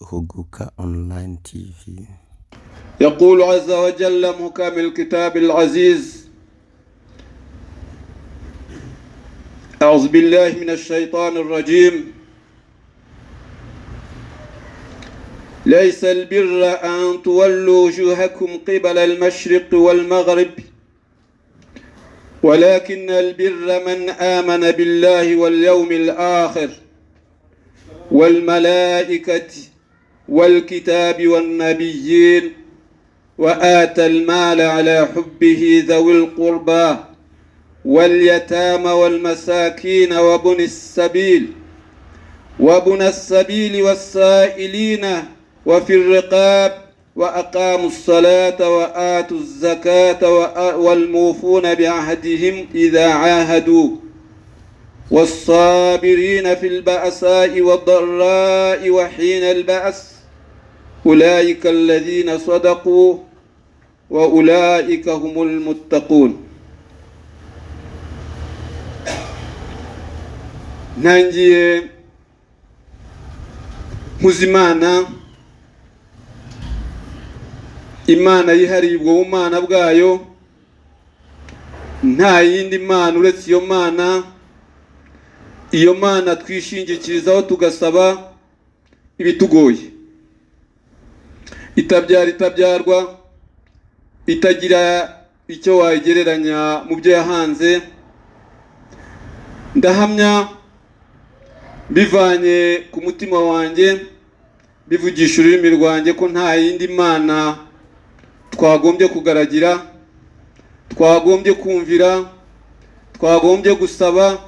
Huguka Online TV. يقول عز وجل محكم الكتاب العزيز: أعوذ بالله من الشيطان الرجيم. ليس البر أن تولوا وجوهكم قبل المشرق والمغرب، ولكن البر من آمن بالله واليوم الآخر والملائكة والكتاب والنبيين، وآتى المال على حبه ذوي القربى واليتامى والمساكين وابن السبيل والسائلين وفي الرقاب، وأقاموا الصلاة وآتوا الزكاة والموفون بعهدهم إذا عاهدوا، والصابرين في البأساء والضراء وحين البأس، أولئك الذين صدقوا وأولئك هم المتقون. Ntangiye nkuzimana Imana yihariye ubwo bumana bwayo, nta yindi mana uretse iyo Mana. Iyo Mana twishingikirizaho tugasaba ibitugoye, itabyara itabyarwa, itagira icyo wayigereranya mu byo yahanze. Ndahamya bivanye ku mutima wanjye, bivugisha ururimi rwanjye, ko nta yindi mana twagombye kugaragira, twagombye kumvira, twagombye gusaba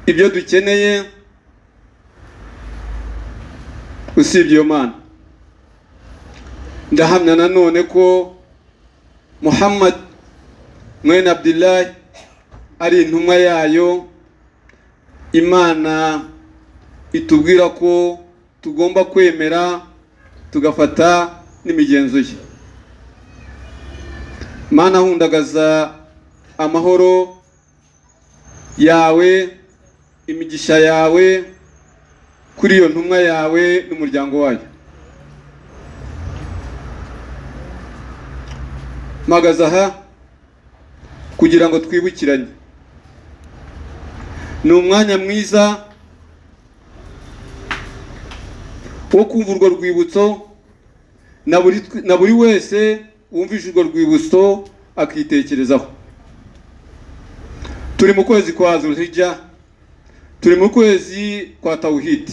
ibyo dukeneye usibye iyo Mana. Ndahamya nanone ko Muhammad mwene Abdullahi ari intumwa yayo. Imana itubwira ko tugomba kwemera tugafata n'imigenzo ye. Mana, hundagaza amahoro yawe, imigisha yawe kuri iyo ntumwa yawe n'umuryango wayo. Mpagaze aha kugira ngo twibukiranye. Ni umwanya mwiza wo kumva urwo rwibutso, na buri wese wumvise urwo rwibutso akitekerezaho. Turi mu kwezi kwa Zulhijja, turi mu kwezi kwa Tawhid.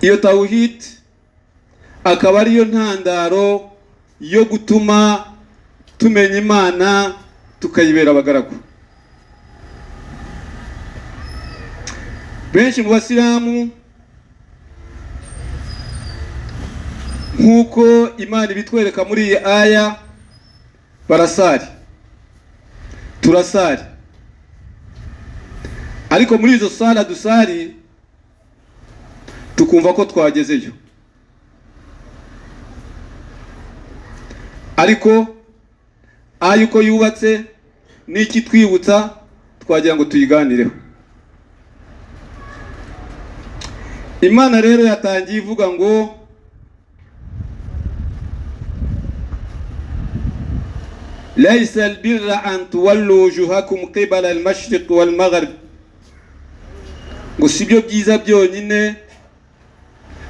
Iyo Tawhid akaba ariyo ntandaro yo gutuma tumenya Imana, tukayibera abagaragu. Benshi mu basilamu, nk'uko Imana ibitwereka muri iyi aya, barasari, turasari, ariko muri izo sala dusari tukumva ko twagezeyo, ariko aya uko yubatse n'iki twibutsa twagira ngo tuyiganireho. Imana rero yatangiye ivuga ngo ليس البر أن تولوا وجوهكم قبل المشرق والمغرب. Ngo si byo byiza byonyine,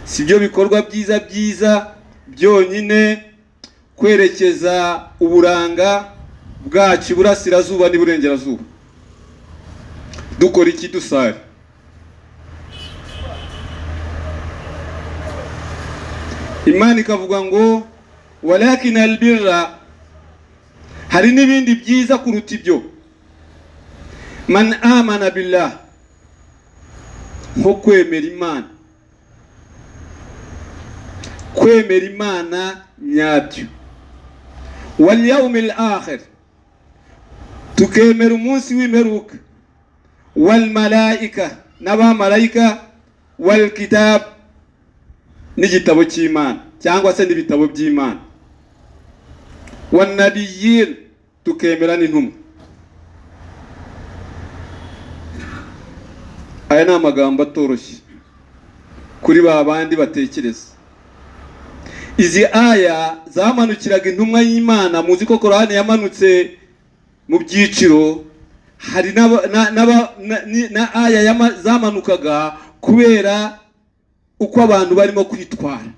si byo bikorwa byiza byiza byonyine kwerekeza uburanga bwacu iburasirazuba n'iburengerazuba. Dukora iki? Dusari. Imana ikavuga ngo walakin albirra, hari n'ibindi byiza kuruta ibyo. Man amana billah, nko kwemera Imana, kwemera Imana nyabyo. Wal yawmil akhir, tukemera umunsi w'imperuka. Wal malaika, n'abamarayika. Wal kitab, n'igitabo cy'Imana cyangwa se n'ibitabo by'Imana. Wan nabiyyin, tukemera n'intumwa. Aya ni amagambo atoroshye kuri ba bandi batekereza. Izi aya zamanukiraga intumwa y'Imana, muzi ko Korani yamanutse mu byiciro, hari na aya zamanukaga kubera uko abantu barimo kwitwara,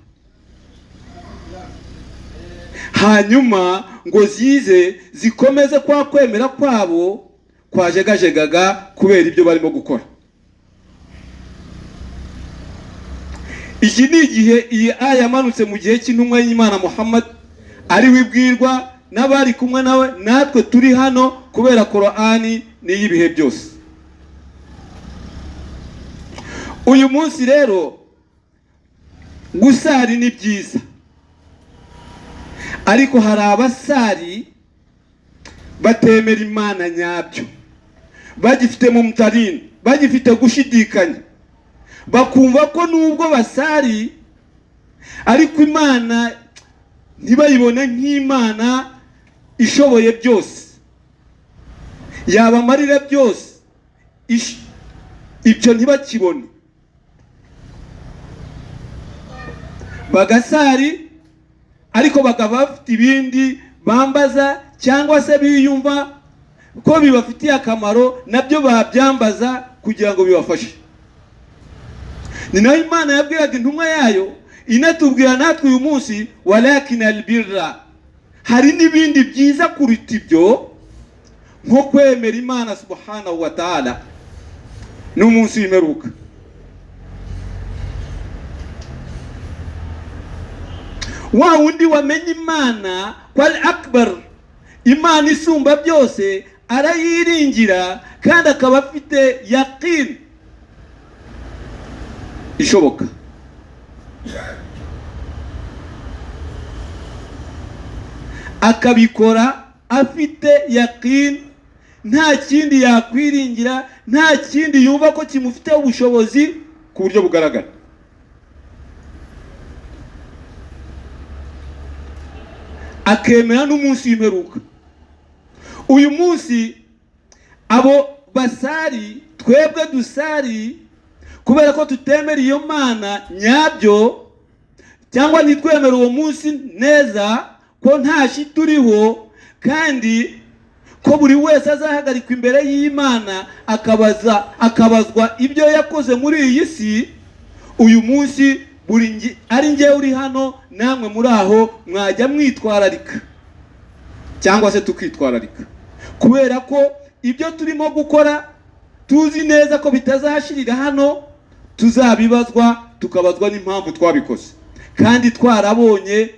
hanyuma ngo zize zikomeze kwa kwemera kwabo kwajegajegaga kubera ibyo barimo gukora. Iki ni igihe iyi aya yamanutse mu gihe cy'intumwa y'Imana Muhammad, ari wibwirwa n'abari kumwe nawe, natwe turi hano kubera Korani n'iy'ibihe byose. Uyu munsi rero gusari ni byiza, ariko hari abasari batemera Imana nyabyo, bagifite mu mutarini, bagifite gushidikanya, bakumva ko nubwo basari ariko Imana ntibayibone nk'Imana ishoboye byose, yabamarira byose, ibyo ntibakibone, bagasari ariko bakaba bafite ibindi bambaza cyangwa se biyumva ko bibafitiye akamaro, nabyo babyambaza kugira ngo bibafashe. Ni nayo Imana yabwiraga intumwa yayo, inatubwira natwe uyu munsi, walakin albirra, hari n'ibindi byiza kuruta ibyo, nko kwemera Imana subhanahu wa ta'ala n'umunsi w'imperuka. Wa wundi wamenye Imana ko ari akbar, Imana isumba byose, arayiringira kandi akaba afite yaqin ishoboka. Akabikora afite yaqin, nta kindi yakwiringira, nta kindi yumva ko kimufiteho ubushobozi ku buryo bugaragara. Akemera n'umunsi w'imperuka. Uyu munsi abo basari, twebwe dusari kubera ko tutemera iyo Mana nyabyo, cyangwa ntitwemere uwo munsi neza ko nta shituriho, kandi ko buri wese azahagarikwa imbere y'Imana akabazwa ibyo yakoze muri iyi si. Uyu munsi buri ari njye uri hano namwe muri aho, mwajya mwitwararika cyangwa se tukitwararika, kubera ko ibyo turimo gukora tuzi neza ko bitazashirira hano, tuzabibazwa, tukabazwa n'impamvu twabikoze, kandi twarabonye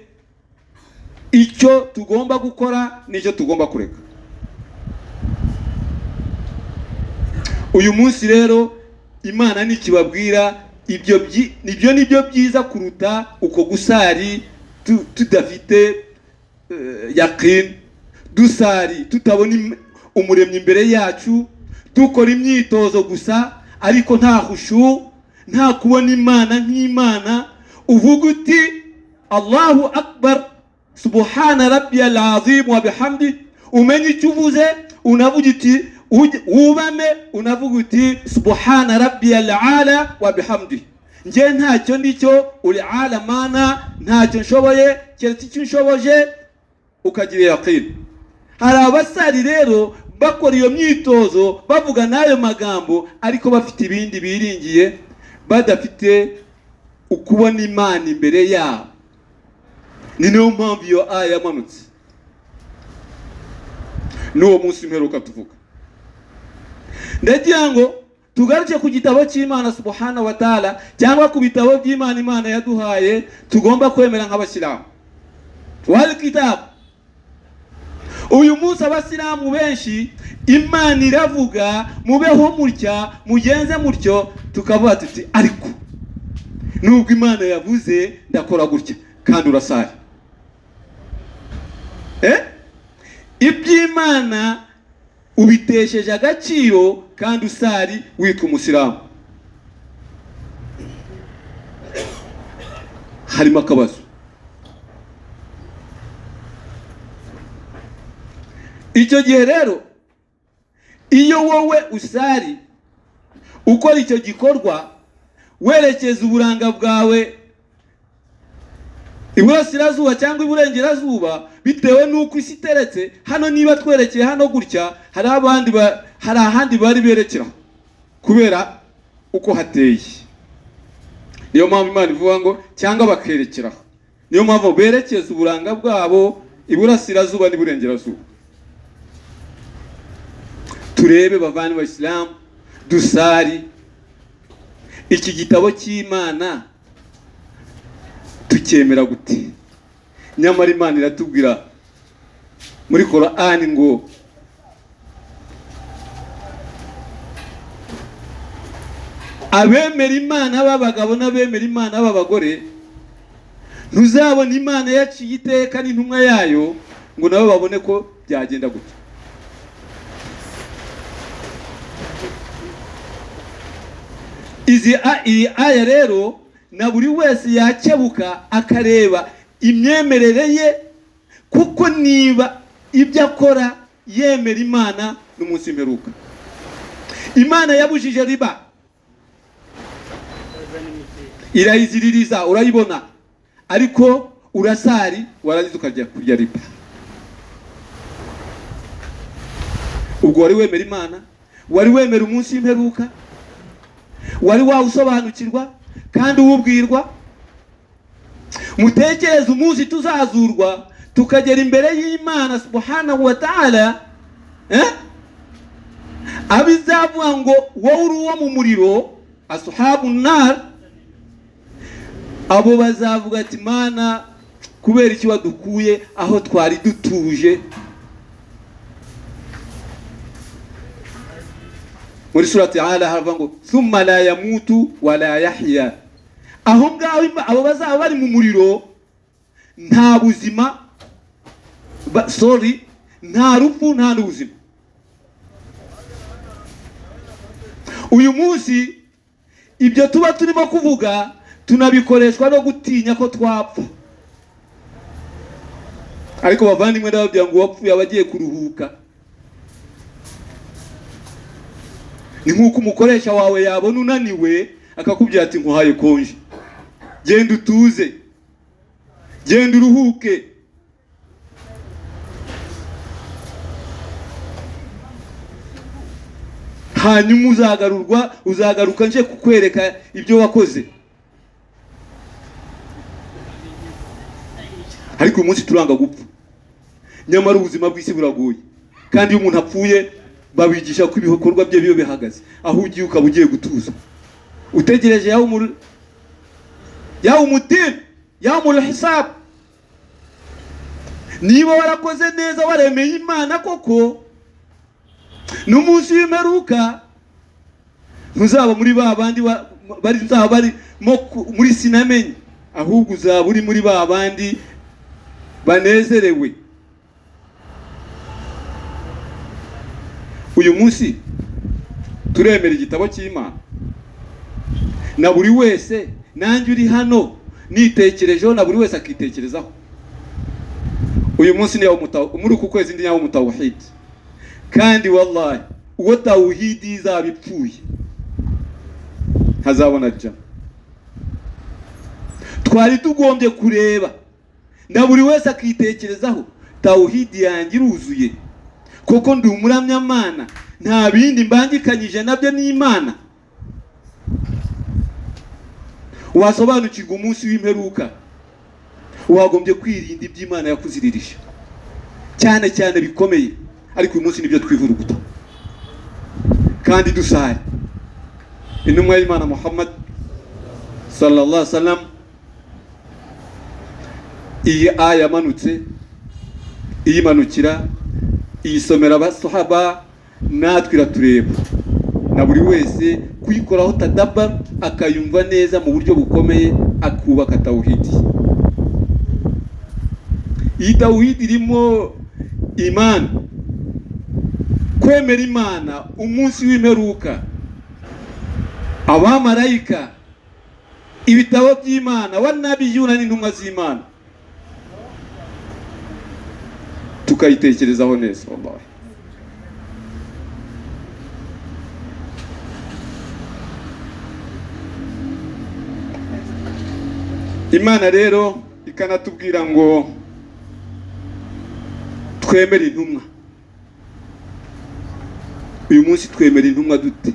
icyo tugomba gukora n'icyo tugomba kureka. Uyu munsi rero Imana nikibabwira ibyo nibyo byiza kuruta uko gusari tudafite yaqin, dusari tutabona umuremyi imbere yacu, dukora imyitozo gusa ariko nta khushu, nta kubona Imana nk'Imana. Uvuga uti Allahu akbar, subhana rabbiyal azim wa bihamdi, umenye icyo uvuze, unavuga uti wubame, unavuga uti subhana rabbiyal ala wa bihamdi, nje ntacyo ndicyo, uri ala mana, ntacyo nshoboye keretse icyo nshoboje, ukagira yaqin. Hari abasari rero bakora iyo myitozo bavuga n'ayo magambo, ariko bafite ibindi biringiye, badafite ukubona Imana imbere yabo. Ni niyo mpamvu iyo aya yamanutse n'uwo munsi mperuka tuvuga. Ndagira ngo tugaruke ku gitabo cy'Imana subhanahu wa ta'ala, cyangwa ku bitabo by'Imana Imana yaduhaye tugomba kwemera nk'abasilamu. Wal kitab. Uyu munsi abasilamu benshi Imana iravuga mubeho mutya, mugenze mutyo, tukavuga tuti ariko nubwo Imana yavuze ndakora gutya, kandi urasari. Iby'Imana ubitesheje agaciro kandi usari witwa umusilamu. Harimo akabazo. Icyo gihe rero iyo wowe usari Ukora icyo gikorwa werekeza uburanga bwawe iburasirazuba cyangwa iburengerazuba bitewe n'uko isi iteretse. Hano niba twerekeye hano gutya, hari abandi hari ahandi bari berekera kubera uko hateye. Niyo mpamvu Imana ivuga ngo cyangwa bakerekeraho. Niyo mpamvu berekeza uburanga bwabo iburasirazuba n'iburengerazuba. Turebe bavandimwe b'Abisilamu, dusari iki gitabo cy'Imana tucyemera gute? Nyamara Imana iratubwira muri Korani ngo abemera Imana b'abagabo n'abemera Imana b'abagore, ntuzabona Imana yaciye iteka n'intumwa yayo ngo nabo babone ko byagenda gutya. Iyi aya rero na buri wese yakebuka akareba imyemerere ye, kuko niba ibyo akora yemera Imana n'umunsi w'imperuka. Imana yabujije riba, irayiziririza, urayibona, ariko urasari warangiza ukajya kurya riba. Ubwo wari wemera Imana, wari wemera umunsi w'imperuka, wari wawusobanukirwa kandi uwubwirwa. Mutekereze umunsi tuzazurwa tukagera imbere y'Imana subhanahu wa ta'ala, abizavuga ngo wowe uri uwo mu muriro, ashabu nar, abo bazavuga ati Mana, kubera iki wadukuye aho twari dutuje? Muri surati Ala haravuga ngo thumma la yamutu wala yahya. Aho ngaho abo bazaba bari mu muriro nta buzima, sorry, nta rupfu, nta n'ubuzima. Uyu munsi ibyo tuba turimo kuvuga tunabikoreshwa no gutinya ko twapfa. Ariko bavandimwe ndababwira ngo uwapfuye aba agiye kuruhuka. Ni nk'uko umukoresha wawe yabona unaniwe akakubwira ati nkuhaye konje, genda utuze, genda uruhuke. Hanyuma uzagarurwa, uzagaruka nje kukwereka ibyo wakoze. Ariko uyu munsi turanga gupfa, nyamara ubuzima bw'isi buragoye. Kandi iyo umuntu apfuye babigisha ko ibikorwa bye biba bihagaze, aho ugiye ukaba ugiye gutuza, utegereje yawumudin, yawumul hisab. Niba warakoze neza waremeye Imana koko, n'umunsi w'imperuka ntuzaba muri ba bandi bazaba bari muri sinamenye, ahubwo uzaba uri muri ba bandi banezerewe. Uyu munsi turemera igitabo cy'Imana, na buri wese, nanjye uri hano nitekerejeho, na buri wese akitekerezaho. Uyu munsi ni muri uku kwezi ndi mutawhid, kandi wallahi uwo tawhidi izaba ipfuye ntazabona jana. Twari tugombye kureba na buri wese akitekerezaho, tawhidi yanjye iruzuye koko, ndi umuramyamana, nta bindi mbangikanyije nabyo n'Imana. Wasobanukirwa umunsi w'imperuka, wagombye kwirinda iby'Imana yakuziririje, cyane cyane bikomeye. Ariko uyu munsi nibyo twivuruguta kandi dusari. Intumwa y'Imana Muhammad sallallahu alaihi wasallam, iyi aya yamanutse iyimanukira iyisomera abasahaba, natwe iratureba, na buri wese kuyikoraho tadabar akayumva neza mu buryo bukomeye, akubaka tawhidi. Iyi tawhidi irimo imani, kwemera Imana, umunsi w'imperuka, abamarayika, ibitabo by'Imana, wanabiyuna n'intumwa z'Imana. Tukayitekerezaho neza wallahi. Imana rero ikanatubwira ngo twemere intumwa. Uyu munsi twemera intumwa dute?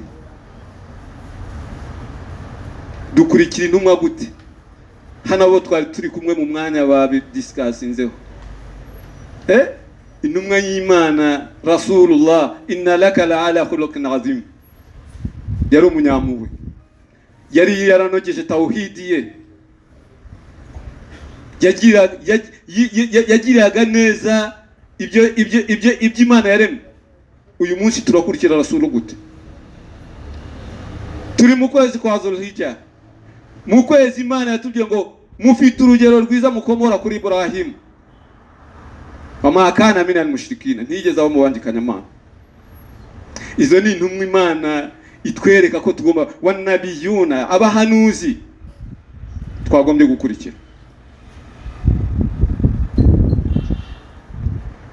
Dukurikira intumwa gute? Hano abo twari turi kumwe mu mwanya babidisikasinzeho. Intumwa y'Imana Rasulullah, inna laka la ala khuluqin azim, yari umunyampuhwe, yari yaranogeje tawhidi ye, yagiraga neza ibyo Imana yaremye. Uyu munsi turakurikira Rasulu gute? Turi mu kwezi kwa Zulhijja, mu kwezi Imana yatubwiye ngo mufite urugero rwiza mukomora kuri Ibrahim, wama kana minal mushrikina, ntiyigeze aba mu bandikanyamana. Izo ni intumwa Imana itwereka ko tugomba, wanabiyuna, abahanuzi twagombye gukurikira.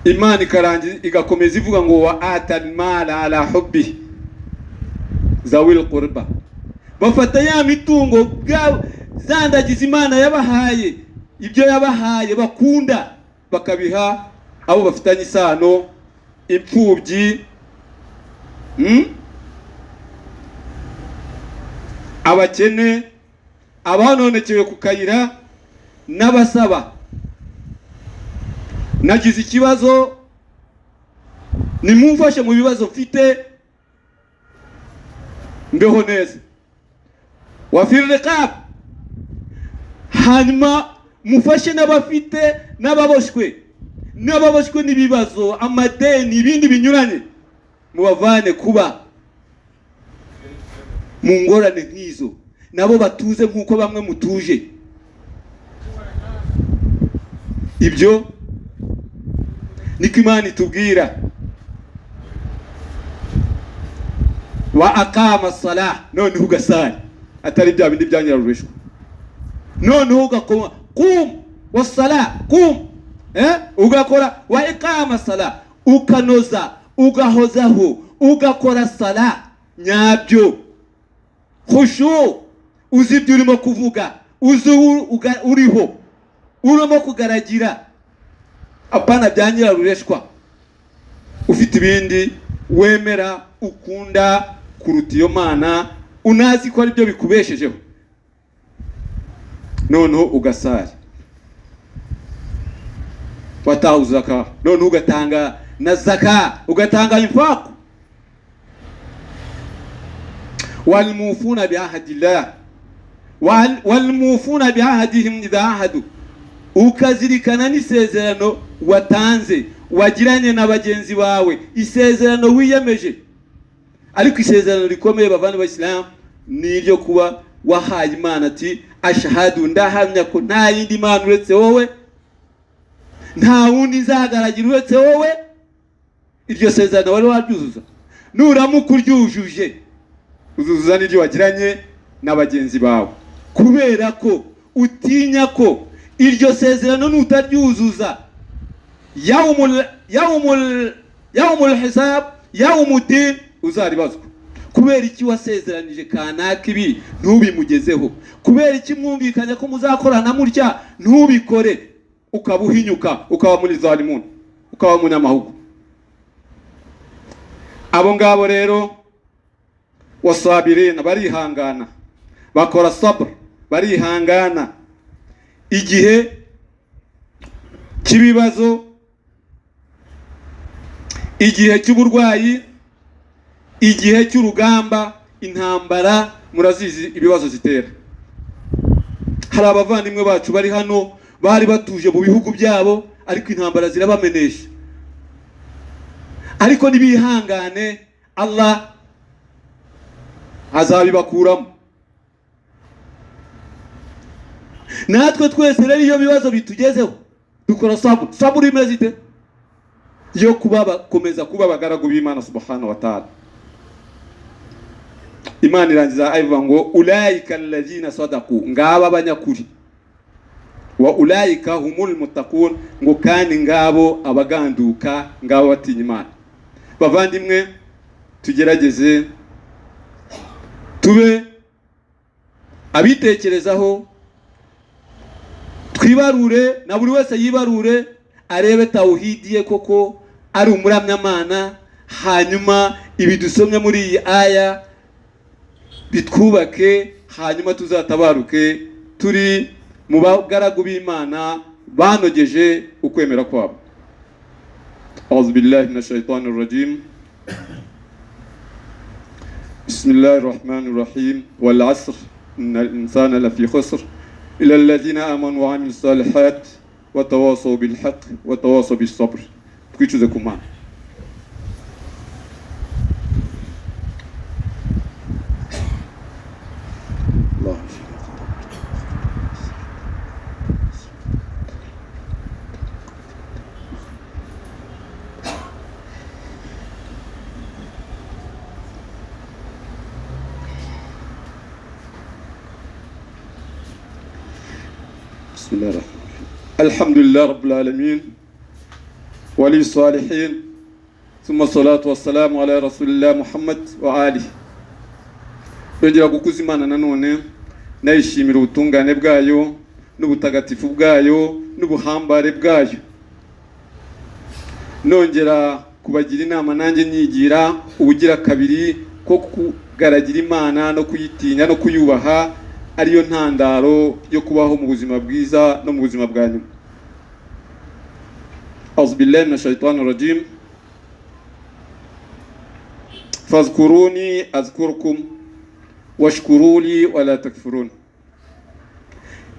Imana ikarangiza igakomeza ivuga ngo wa atal mala ala hubbi zawil qurba, bafata ya mitungo zandagiza Imana yabahaye, ibyo yabahaye bakunda, bakabiha abo bafitanye isano, imfubyi, abakene, abanonekewe ku kayira n'abasaba. Nagize ikibazo, nimumfashe mu bibazo mfite mbeho neza. Wa fil riqab, hanyuma mufashe n'abafite n'ababoshwe, n'ababoshwe n'ibibazo, amadeni, ibindi binyuranye, mubavane kuba mu ngorane nk'izo, nabo batuze nk'uko bamwe mutuje. Ibyo niko Imana itubwira. Wa aqama salah, noneho ugasali, atari bya bindi bya nyirarureshwa, noneho ugakoma kum wasala kum, ugakora wa iqama salah, ukanoza, ugahozaho, ugakora sala nyabyo, khushu, uzi ibyo urimo kuvuga, uzi uriho, urimo kugaragira, apana bya nyirarureshwa, ufite ibindi wemera ukunda kuruta iyo Mana, unazi ko ari byo bikubeshejeho, noneho ugasari watahu zaka, noneho ugatanga na zaka, ugatanga infaq. Walmufuna biahadillah, walmufuna biahadihim idha ahadu, ukazirikana n'isezerano watanze, wagiranye na bagenzi bawe, isezerano wiyemeje. Ariko isezerano rikomeye bavandimwe b'Abasilamu ni iryo kuba wahaye Imana ati ashahadu, ndahamya ko nta yindi Mana uretse wowe, nta wundi nzagaragira uretse wowe. Iryo sezerano wari waryuzuza, nuramuka uryujuje uzuzuza n'iryo wagiranye na bagenzi bawe, kubera ko utinya ko iryo sezerano nutaryuzuza yaumul hisab yaumuddin uzaribazwa. Kubera iki wasezeranije kanaka ibi ntubimugezeho? Kubera iki mwumvikanye ko muzakorana mutya ntubikore, ukaba uhinyuka, ukaba muri zalimun, ukaba munyamahugu? Abo ngabo rero wasabirina, barihangana, bakora sabr, barihangana igihe cy'ibibazo, igihe cy'uburwayi, igihe cy'urugamba, intambara, murazizi ibibazo zitera. Hari abavandimwe bacu bari hano bari batuje mu bihugu byabo, ariko intambara zirabamenesha. Ariko nibihangane, Allah azabibakuramo. Natwe twese rero iyo bibazo bitugezeho dukora saburi. Saburi imeze ite? Yo kuba kuba abagaragu b'Imana subhanahu wa ta'ala. Imana irangiza ivuga ngo ulaika alladhina sadaqu, ngaba abanyakuri, wa ulaika humul muttaqun, ngo kandi ngabo abaganduka, ngabo batinya Imana. Bavandimwe, tugerageze tube abitekerezaho, Twibarure, na buri wese yibarure, arebe tawhidi ye koko ari umuramyamana. Hanyuma ibi dusomye muri iyi aya bitwubake, hanyuma tuzatabaruke turi mu bagaragu b'Imana banogeje ukwemera kwabo. A'udhu billahi minash shaitani rrajim. Bismillahir rahmanir rahim. Wal asr innal insana lafi khusr illa alladhina amanu wa amilus salihat wa tawasaw bil haqq wa tawasaw bis sabr. Twicuze ku Mana. بسم الله الرحمن الرحيم. الحمد لله رب العالمين ولي الصالحين ثم الصلاة والسلام على رسول الله محمد وآله. Ndongera gukuza Imana nanone nayishimira ubutungane bwayo n'ubutagatifu bwayo n'ubuhambare bwayo. Nongera kubagira inama nanjye nyigira ubugira kabiri ko kugaragira Imana no kuyitinya no kuyubaha ariyo ntandaro yo kubaho mu buzima bwiza no mu buzima bwa nyuma. A'udhu billahi minash shaitani rajim. Fadhkuruni azkurkum washkuruli wala takfurun.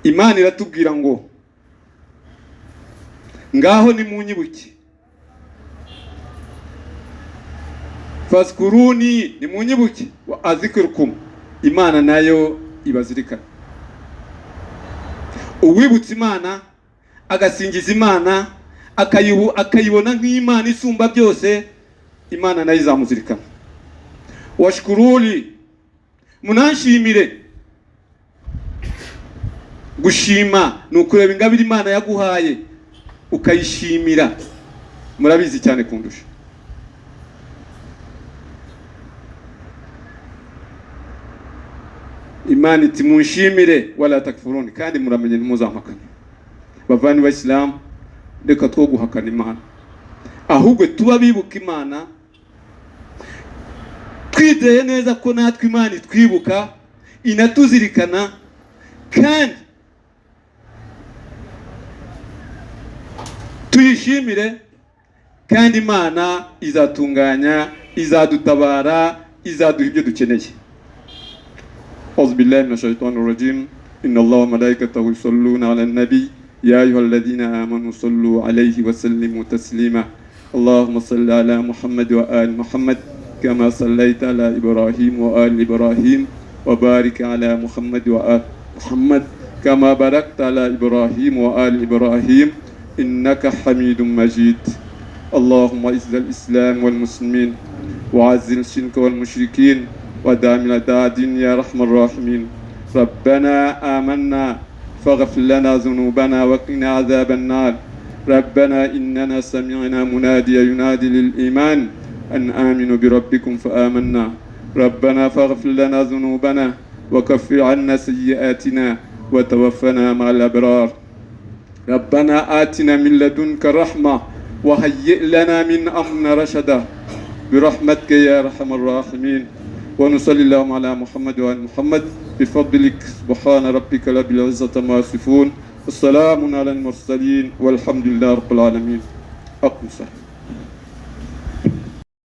Imana iratubwira ngo ngaho nimunyibuke. Fadhkuruni, nimunyibuke, wa azkurkum, Imana nayo ibazirikana. Uwibutse Imana agasingiza Imana akayibona nk'Imana isumba byose, Imana nayo izamuzirikana. Washkuruli, munanshimire. Gushima ni ukureba ingabire Imana yaguhaye ukayishimira. Murabizi cyane kundusha. Imana iti munshimire wala takfuruni, kandi muramenye ntimuzampakane. Bavandi b'Islam, reka two guhakana Imana, ahubwo tuba bibuka Imana, twizeye neza ko natwe Imana itwibuka, inatuzirikana, kandi tuyishimire, kandi Imana izatunganya, izadutabara, izaduha ibyo dukeneye. أعوذ بالله من الشيطان الرجيم. إن الله وملائكته يصلون على النبي يا أيها الذين آمنوا صلوا عليه وسلموا تسليما. اللهم صل على محمد وآل محمد كما صليت على إبراهيم وآل إبراهيم، وبارك على محمد وآل محمد كما باركت على إبراهيم وآل إبراهيم إنك حميد مجيد. اللهم أعز الإسلام والمسلمين وعز الشرك والمشركين ودامنا دادين يا رحم الراحمين. ربنا آمنا فاغفر لنا ذنوبنا وقنا عذاب النار. ربنا إننا سمعنا مناديا ينادي للإيمان أن آمنوا بربكم فآمنا. ربنا فاغفر لنا ذنوبنا وكفر عنا سيئاتنا وتوفنا مع الأبرار. ربنا آتنا من لدنك رحمة وهيئ لنا من أمرنا رشدا برحمتك يا أرحم الراحمين. ونصلي اللهم على محمد وآل محمد بفضلك. سبحان ربك رب العزة ما يصفون، والسلام على المرسلين، والحمد لله رب العالمين. أقم الصلاة.